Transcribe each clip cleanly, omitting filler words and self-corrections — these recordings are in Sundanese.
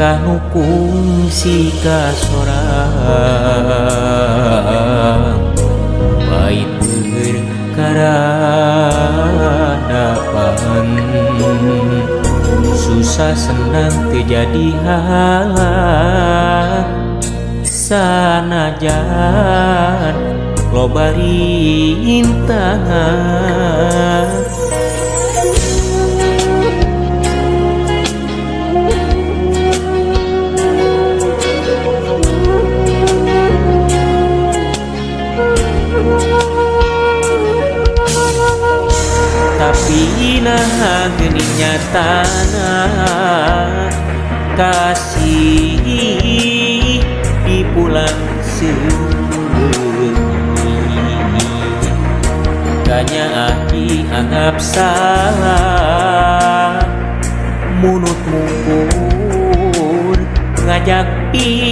Tingkah nu kungsi kasorang pait beueur karadapan susah senang teu jadi halang sanajan loba rintangan. Tapi naha geuning nyatana kasih di pulang seungit kanya dianggap salah munut mungkur ngajak pisah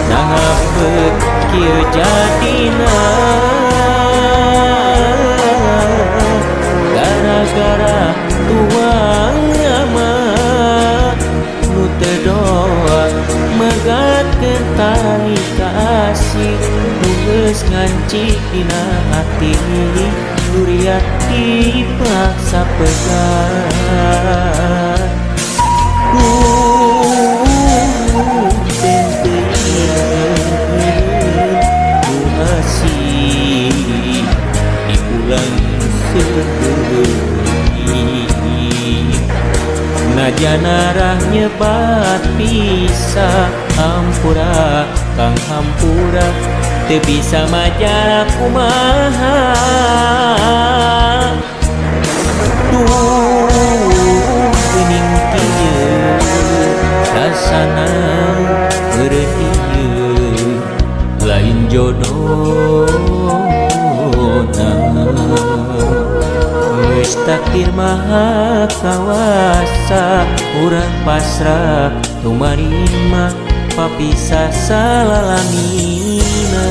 naha beut kieu jadina gara-gara tuang rama nu teu doa megatkeun tali kasih nu geus ngancik dina hati duriat dipaksa pegat. Duh teuing nu asih di pulang seungit najan arah nyebat pisah hampura kang hampura teu bisa majar kumaha. Duh geuning kieu rasana meureun ieu lain jodona geus takdir maha kawasa urang pasrah tumarima papisah salalamina.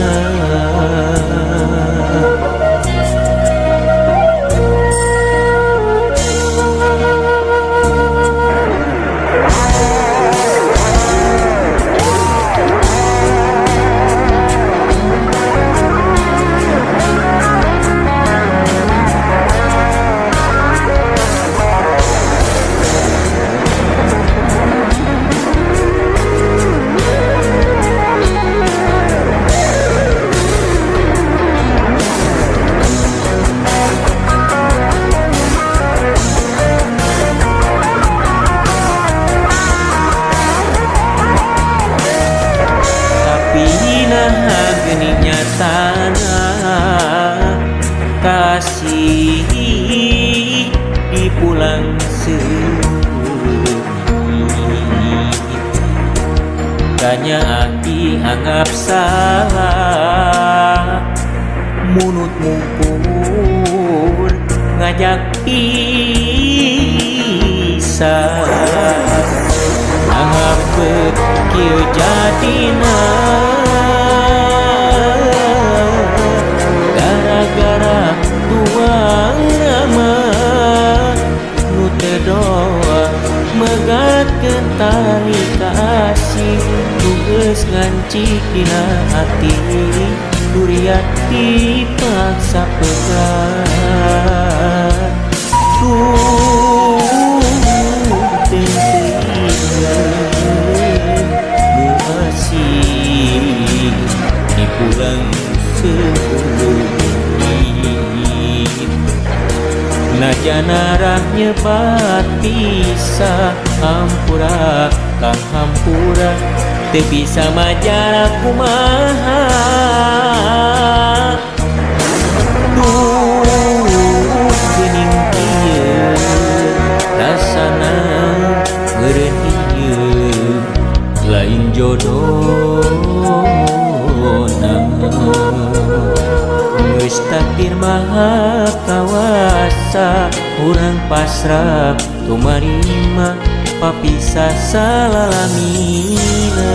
Tapi naha geuning nyatana kasih di pulang seungit kanya dianggap salah munut mungkur ngajak pisah naha beut kieu jadina gara-gara tuang rama nu teu doa megatkeun tali kasih nu geus ngancik dina hati duriat dipaksa pegat. Duh teuing nu asih di pulang seungit najan arah nyebat pisah hampura kang hampura teu bisa majar kumaha. Duh geuning kieu rasana meureun ieu lain jodona geus takdir maha kawasa urang pasrah tumarima papisah salalamina.